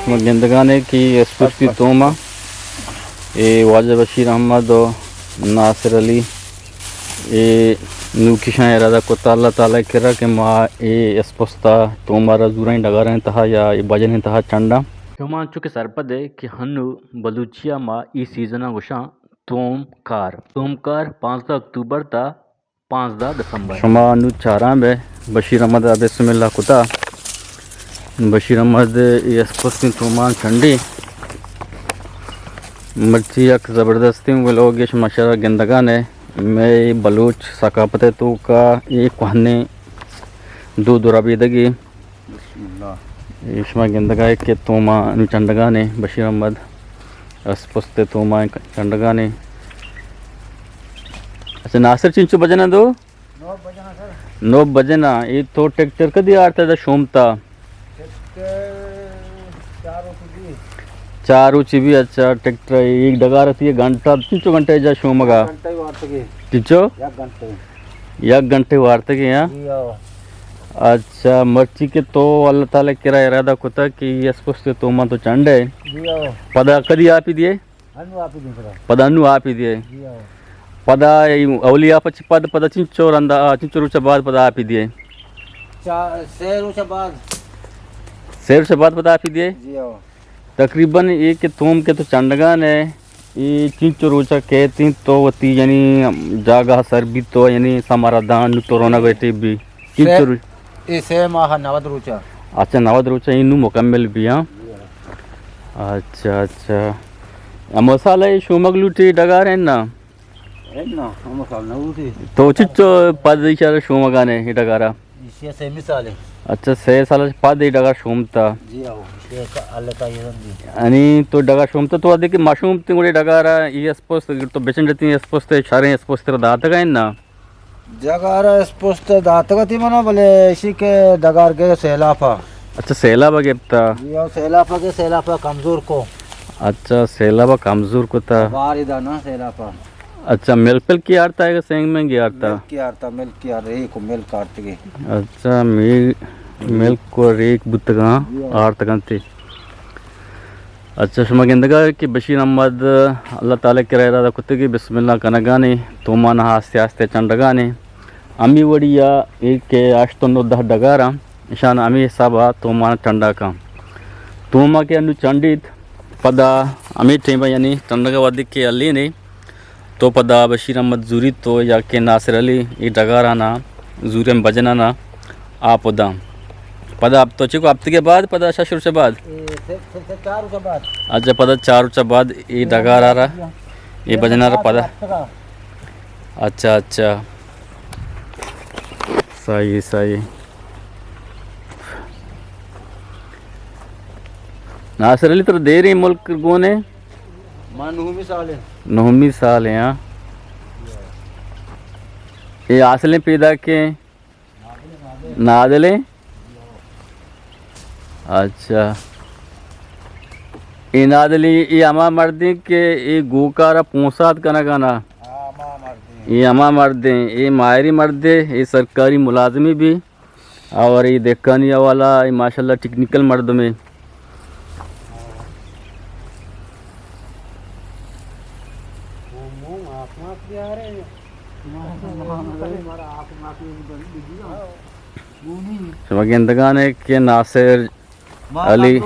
ما گندگانے کہ اسپستی توما اے واجہ بشیر احمد و ناصر علی اے نوکشاں ارادہ کتا اللہ تعالی کرا کہ ما اے اسپستا توما را زوریں ڈگاریں تہا یا اے بجنیں تہا چنڈاں۔ شما انچو کہ سرپد ئے کہ ہنو بلوچیا ما ای سیزنا گوشاں توم کار۔ توم کار پانزدہ اکتوبر تا پانزدہ دسمبر۔ شما انو چاراں بے بشیر احمد ء بسم اللہ کتا۔ بشیر احمد اے اسپستیں تومان چنڈی۔ مرچی یک زبردستیں ولوگے شما شرا گندگانے۔ مئے بلوچ ثقافت ء توکا اے کوہنیں دود و ربیدگے۔ بسم اللہ۔ اے شما گندگا ئے کہ توما انو چنڈگانے بشیر احمد اسپست توما چنڈگانے۔ اچھا ناصر چنچو بجنا دو؟ نو بجنا سر۔ نو بجنا۔ اے تو ٹریکٹر کدی آرتا دا شومتا؟ ٹریکٹر چار روچی بھی۔ چار روچی بھی۔ اچھا ٹریکٹر ایک ڈگار تی گھنٹہ، چنچو گھنٹہ جا شومگا؟ گھنٹہ ہی وارتگے۔ چنچو؟ یک گھنٹہ۔ یک گھنٹے وارتگے ہاں؟ جی ہاں۔ اچھا، مرچی کہ تو اللہ تعالی کرا ارادہ کتا کہ اے اسپست توما تو چنڈے۔ جی ہاں۔ پدا کدی آپی دیے؟ انو آپی دیں پدا۔ پدا انو آپی دیے۔ جی ہاں۔ پدا اے اولی آپ چ پد پدا چنچو رندا، چنچو روچ بعد پدا آپی دیے؟ چا-، سے روچ بعد۔ سے روچ بعد پدا آپی دیے؟ جی ہاں۔ تقریباً اے کہ توم کہ تو چنڈگانے، اے چنچو روچا کیتیں تو وتی یعنی جاگہ سر بیت تو یعنی سمارا دان نو تو رونا بیٹے بھی۔ چنچو سے، روچ؟ اے سے ماہ نود روچا۔ اچھا، نود روچا اے نو مکمل بھی ہاں۔ جی ہاں۔ اچھا، اچھا۔ ہمو سال اے شومگ لوٹی ڈگار ہیں نا؟ اے نا، ہمو سال نہ لوٹی۔ تو چچو پد ایشار شومگانے اے ڈگارا؟ ایشی سیمی سالے۔ اچھا، سے سال پد اے ڈگار شومتا۔ جی ہاں، ایشی کا اللہ کا یہ دی۔ انی تو ڈگار شومتا تو ادے کہ مشوم تنگڑے ڈگارا اے اسپست تو بچنڈتی اسپست شریں اسپست داتگا ہیں نا؟ جگارا اسپست داتگ تی منا، بلے ایشی کہ ڈگار گئے سیلاپا۔ اچھا، سیلابا گپتا؟ جی ہاں، سیلاپا گئے، سیلاپا کمزور کو۔ اچھا، سیلابا کمزور کتا۔ باری دا نا سیلاپا۔ اچھا، ملک پلک کی آرتا ہے کہ سینگ مینگ کی آرتا؟ ملک کی آرتا، ملک کی آر، ریک و ملک آرتگے۔ اچھا، می-، ملک و ریک بوتگاں، جی ہاں۔ آرتگاں تی۔ اچھا، شما گندگا کہ بشیر احمد اللہ تعالی کرا ارادہ کتگی بسم اللہ کنگانی تومانا آستے آستے چنڈگانی۔ ہمی وڑیا اے کہ ہشت و نو دہ ڈگاراں، اشان ہمی حسابا تومانا چنڈا کن۔ توما کہ انو چنڈیت، پدا ہمی ٹیما یعنی چنڈگا وھدی کہ ہلینی، تو پدا بشیر احمد زوری تو یا کہ ناصر علی اے ڈگارانا زوریں بجنانا آپ داں۔ پدا آپ تو چکو ہفتگے بعد، پدا شش روچ بعد؟ اے سے، سے، سے چار روچ بعد۔ اچھا، پدا چار روچ بعد اے ڈگارا را، اے بجنا را پدا۔ اچھا، اچھا۔ صحیح، صحیح۔ ناصر علی، ترا دیریں ملک گون ہے؟ ما نہمی سال ہے۔ نہمی سال ہے، ہاں۔ اے حاصلیں پیدا کے نادلیں؟ اچھا۔ اے نادلی، اے ہما مردیں کہ اے گوکارا پونسات کنگا نا؟ ہاں، ہما مردیں۔ اے ہما مردیں، اے ماہری مردے، اے سرکاری ملازمی بھی۔ اور اے دہکانی حوالہ، اے ماشاءاللہ ٹیکنیکل مردمے۔ شما گندگانے کہ ناصر علی۔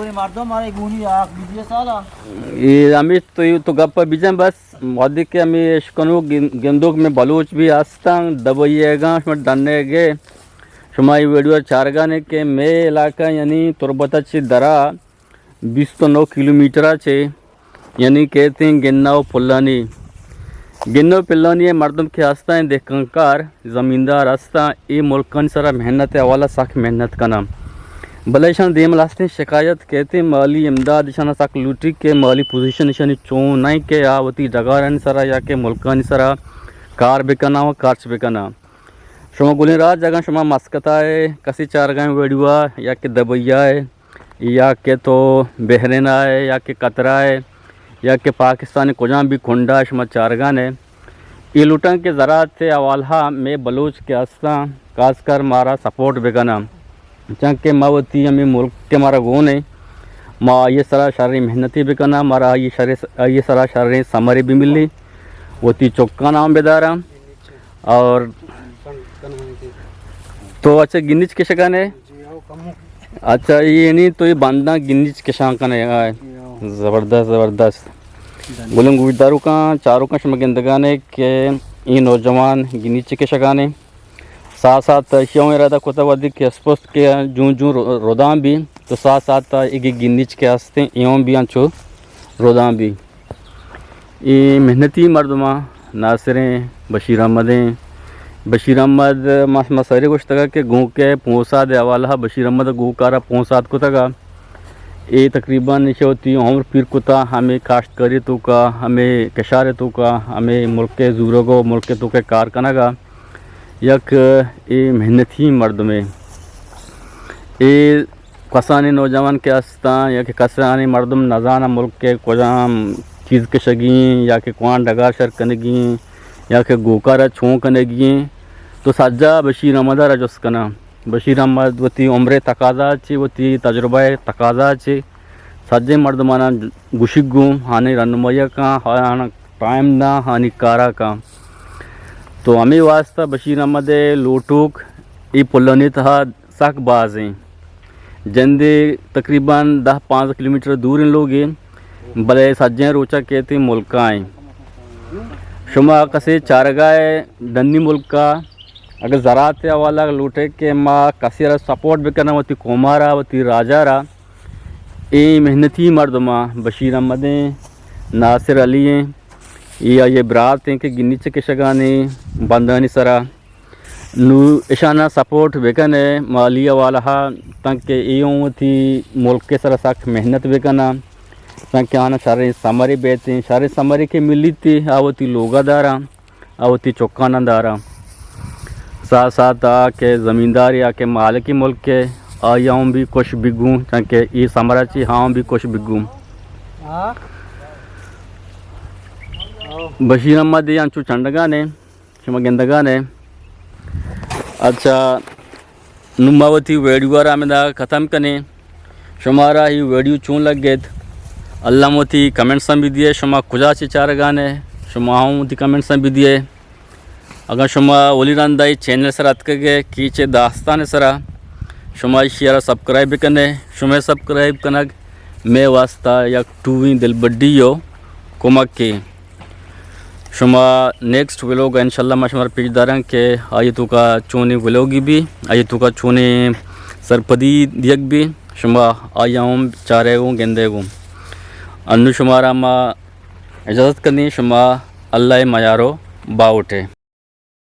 اے ہمیں تو، تو گپ بجن بس، وہدے کہ ہمیں اشکنوک گن-، گندوک میں بلوچ بھی ہستن، دبئی گاں، شما ڈنے گئے۔ شما اے ویڈیو چارگانے کہ مئے علاقہ یعنی تربت چہ درا بیست و نو کیلومیٹر چہ یعنی کہتیں گنا و پلانی، گنا و پلانی مردم کہ ہستاں دہقان کار زمیندار ہستاں، اے ملکانی سرا محنت حوالہ سک محنت کناں، بلے اشان دیمل ہستیں شکایت کہتیں مالی امداد اشان سک لوٹی کہ مالی پوزیشن اشانی چون نہیں کہ آ وتی ڈگارانی سرا یا کہ ملکانی سرا کار بکناں و خرچ بکناں۔ شما گلیں راج اگاں شما مسقطا ئے، کسی چارگاں ویڈیو آ، یا کہ دبئی آ ئے، یا کہ تو بحرین آ ئے، یا کہ قطر آ ئے، یا کہ پاکستان کجام بھی کنڈا شما چارگاں ئے، اے لوٹاں کہ زراعت حوالہ میں بلوچ کہ ہستاں، خاص کر مارا سپورٹ بکناں۔ چنکہ ما وتی ہمے ملک کہ مارا گون ایں، ما آئی سرا شریں محنتے بکناں، مارا آئی شر، آئی سرا شریں ثمرے بملی، وتی چکاں ہم بداراں۔ اور تو اچھا گنیچ کشگانے؟ اچھا، یہ نہیں تو یہ بندہ گنیچ کشان کنے۔ زبردست، زبردست۔ گلیں گوشداروکاں، چاروکاں، شما گندگانے کہ یہ نوجوان گنیچ کشگانے۔ ساتھ ساتھ ایشی ہوں ارادہ کتا ودی کہ اسپست کہ جون جون رو-، رودان بی، تو ساتھ ساتھ ایگی گنیچ کہ ہستیں، ایون بی انچو رودان بی۔ اے محنتی مردماں، ناصریں، بشیر احمدیں۔ بشیر احمد ما، ما سرے گوشتگا کہ گوں کے پونساد حوالہ بشیر احمد گوکارا پونساد کتگا۔ اے تقریباً ایشی وتی عمر پیر کتا، ہمیں کاشتکاری توکا، ہمیں کشار توکا، ہمیں ملک زورگو ملک توکا کار کنگا۔ یک اے محنتی مردمے۔ اے کسانیں نوجوان کہ ہستاں یا کہ کسانیں مردم نزاناں ملک ء کجام چیز کشگی ایں یا کہ کوان ڈگار شر کنگی ایں یا کہ گوکار ء چون کنگی ایں، تو سجا بشیر احمد ء را جست کناں۔ بشیر احمد وتی عمر ء تقاضا چے، وتی تجربہ ء تقاضا چے، سجیں مردماناں گوشگ گوں، آنی رہنمائی ء کاں، آناں ٹائم داں، آنی کار ء کاں۔ تو ہمے واسطہ بشیر احمد ء لوٹوک اے پلانی تہا سک باز ایں۔ جندے تقریباً دہ پانزدہ کلومیٹر دور ایں لوگے، بلے سجیں روچا کیت ایں ملکا ایں۔ شما کسے چارگا ء ڈنی ملکا اگر زراعت ء حوالہ لوٹے کہ ما کسے را سپورٹ بکناں وتی قوما را، وتی راجا را، اے محنتی مردماں بشیر احمد ایں، ناصر علی ایں، اے آئی برات ایں کہ گنیچ کشگانے بندانی سرا۔ نو اشانا سپورٹ بکنے مالی حوالہ ء، تانکہ اے اوں وتی ملک ء سرا سک محنت بکناں، تانکہ آنا شریں ثمرے بیتیں، شریں ثمرے کہ ملیت آ وتی لوگا داراں، آ وتی چکاناں داراں۔ ساتھ ساتھ آ کہ زمیندار یا کہ مالک ملک ء، آئی اوں بھی خوش بگوں، تانکہ اے ثمرہ چی ہاں بھی خوش بگوں۔ بشیر احمد اے انچو چنڈگانے۔ شما گندگانے۔ اچھا، نوں ما وتی ویڈیو ء را ہمدا ختم کنیں۔ شمارا اے ویڈیو چون لگت؟ الم وتی کمنٹس ہم بدیے، شما کجا چے چارگانے، شما ہم وتی کمنٹس ہم بدیے۔ اگر شما اولی رندا اے چینل سر اتکگے کیچ داستان سرا، شما ایشی را سبسکرائب بکنے۔ شما سبسکرائب کنگ مئے واسطہ یک ٹوہیں دلبڈی و کمکے۔ شما نیکسٹ ویلوگ انشاءاللہ ما شمارا پیش داراں کہ آئی توکا چونیں ویلوگی بی، آئی توکا چونیں سرپدی دیگ بی، شما آئی ہم چارے گوں گندے گوں۔ انو شمارا ما اجازت کنیں، شما اللہ میارو باوٹے۔